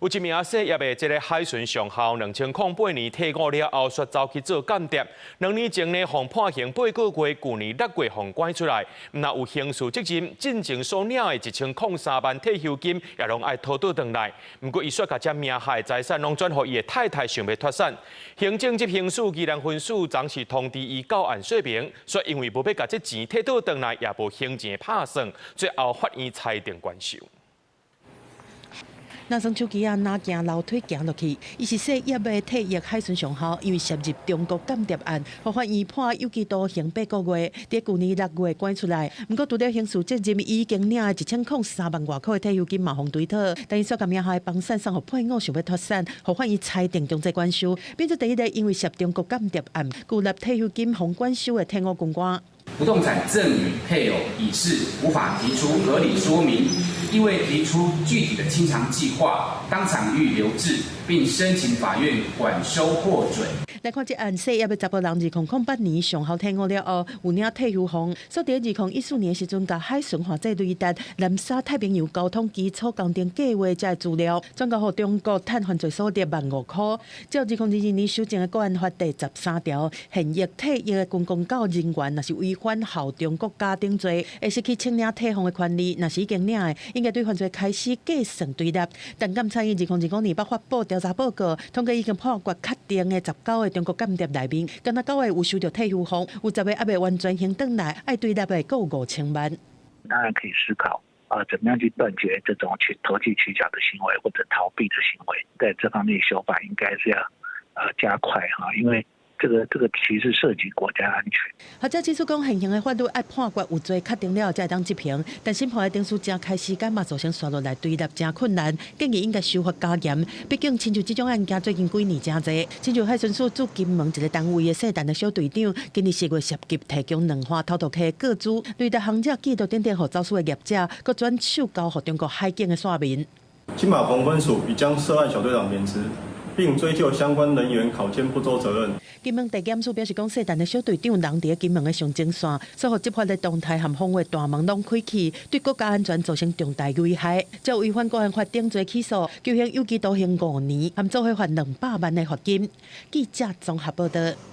有一名細葉的這个海巡上校，2008年退伍了後，煞走去做間諜。2年前呢，予判刑8個月，舊年6月予趕出來。毋但有刑事責任，進前所領的1003萬退休金也攏愛討倒轉來。毋過，伊煞共這名下的財產攏轉予伊的太太，想欲脫產。行政執行署宜蘭分署昨是通知伊到案說明，煞因為無欲共這錢提倒轉來，也無還錢的拍算，最後法院裁定關收。若耍手機仔，若行樓梯行落去，伊是細葉的退役海巡上校，因為涉入中國間諜案，予法院判有期徒刑八個月，佇舊年6月趕出來。毋過除了刑事責任，伊已經領的1003萬外箍的退休金嘛，予追討。但伊煞共名下的房產送予配偶，想欲脫產，予法院裁定強制關收，變做第一个因為涉中國間諜案，巨額退休金予關收的退伍軍官。不動產贈與配偶已是無法提出合理說明，亦未提出具體的清償計劃，當場予以留置，並申請法院管收獲准。來看這案，細葉的查埔人，2008年上校退伍了後，有領退休俸。煞佇2014年的時陣，共海巡化做雷達南沙太平洋交通基礎工程計畫這个資料，轉交予中國趁犯罪所得1.5萬塊。照2022年修正的國安法第13條，現役退役的軍公教人員，若是違反效忠國家等罪，會失去請領退俸的權利。若是已經領的，應該對犯罪開始計算追納。但檢察院2025年捌發布調查報告，統計已經判決確定的19個中國間諜內面，敢若九个有收著退休俸，有10個猶未完全還轉來，愛追納的閣有5000萬。當然可以思考啊，怎麼樣去斷絕這種去投機取巧的行為或者逃避的行為，在這方面修法應該是要加快哈，因為這個其實涉及國家安全。學者指出講，現行的法律愛判決有罪確定了才會當執行，但審判的程序真開時間嘛，造成紲落來追納誠困難，建議應該修法加嚴。畢竟親像這種案件最近幾年誠濟，親像海巡署駐金門一个單位的細陳的小隊長，今年4月涉及提供兩岸偷渡客個資、雷達行者記錄等等，予走私的業者，閣轉手交予中國海警的線民。金馬鵬分署已將涉案小隊長免職，並追究相關人員考監不周責任。金門地檢署表示，講細陳的小隊長人佇咧金門的上前線，所予執法的動態和防衛大門攏開啟，對國家安全造成重大危害，照違反國安法定罪起訴，求刑有期徒刑5年，含做伙罰200萬的罰金。記者綜合報道。